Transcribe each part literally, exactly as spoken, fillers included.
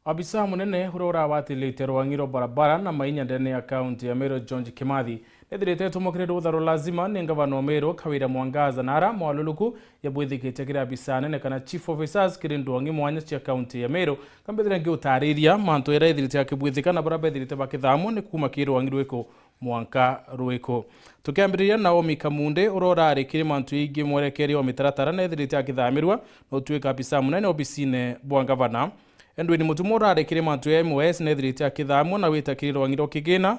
Abisa munene uria urawatirite rwang'i rwa barabara na mainya ndene ya kaunti ya Meru, George Kimathi, nethirite etumukire rutha rwa lazima ni ngavana wa Meru, Kawira Mwangaza, na ara mwaluruku yabwithikitie kiri abisa anene kana chief officers kiri ndwang'i mwanya cia kaunti ya Meru. Kambithire ngiutariria mantu jaria ethirite akibwithika na baria bethirite bakithamwa ni kuuma kiri rwang'i rwiku mwanka rwiku. Tukiambiriria na Omi Kamunde, uria urari kiri mantu jaingi mwerekerio wa mitaratara, nethirite akithamirua na utuika abisa munene obisine bwa ngavana. Edwin Mutumwa urari kiri mantu ya M O S nethirite akithamwa na wita kiri rwang'i rwa kigina.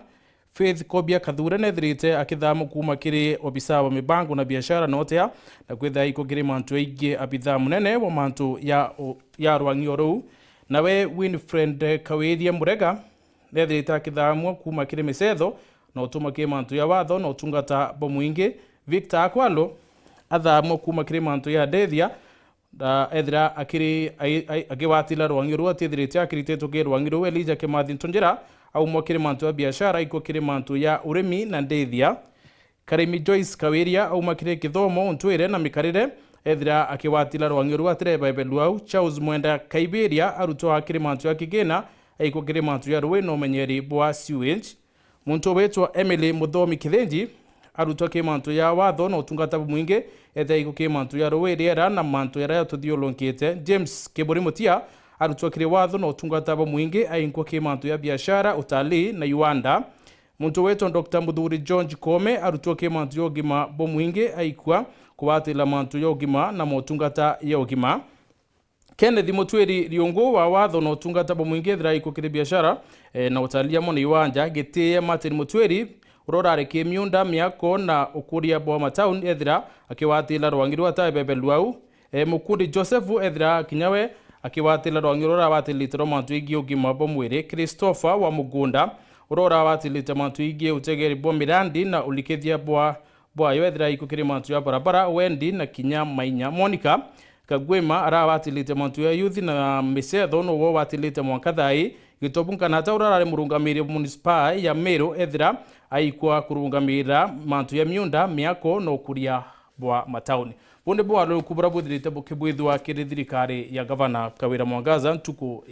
Faith Kobia Kathure nethirite akithamwa kuuma kiri obisa wa mibango na biashara na utea, na kwithira aiko kiri mantu jaingi abitha munene wa mantu ya, ya rwang'i o ruu. Nawe Winfred Kawiria Murega nethirite akithamwa kuuma kiri micetho na utuma kiri mantu ya watho na utungata bwa mwingi. Victor Akwalo athamwa kuuma kiri mantu ya ndethia, na ethira akiri, ai-, ai-, akigwatira rwang'i ruu atiethirite akirititwe kiri rwang'i ruu. Elijah Kimathi Ntunjira aumwa kiri mantu ya biashara, aikwa kiri mantu ya urimi na ndethia. Karimi Joyce Kawiria auma kiri kithomo, untwire na mikarire, ethira akigwatira rwang'i ruu atireba ebelu au. Charles Mwenda Kaibiria arutwa kiri mantu ya kigina, aikwa kiri mantu ya rui na umenyeri bwa sewage. Muntu witwa Emily Muthomi Kithinji arutwa kiri mantu ya watho na utungata bumwingi, ethira aikwa kiri mantu ya rui, riera na mantu jaria jatuthiurunkite. James Kiburi Mutia arutwa kiri watho na utungata bumwingi, ainkwa kiri mantu ya biashara, utalii na iwanda. Muntu witwa Doctor Muthuri George Koome arutwa kiri mantu ya ugima bumwingi, aikwa kugwatira mantu ya ugima na motungata ya ugima. Kenneth Mutwiri Riungu wa watho na utungata bumwingi, ethira aikwa kiri biashara, eh, na utalii amwe na iwanja. Gitie Martin Mutwiri uria urari kiri miunda, miako na ukuria bwa matauni, ethira akigwatira rwang'i ruu atabebelua au. E, Mukundi Josefu ethira kinya we akigwatira rwang'i ruria uragwatirite rwa mantu jaingi ugima bwa mwiri. Christopher wa Mugunda uria uragwatirite mantu jaingi utegeri bwa mirandi na ulikithia bwa, bwayo, ethira aikwa kiri mantu ja barabara, wendi na kinya mainya. Monica Kagwima aragwatirite mantu ja youth na micetho, nowe ugwatirite mwanka thaa ii. Gitobu Nkanata uria urari murungamiri wa municipal ya Meru ethira aikwa kurungamira mantu ja miunda, miako na ukuria bwa matauni. Buu nibu waluruku buria bwithirite bukibwithua kiri thirikari ya Gavana Kawira Mwangaza ntuku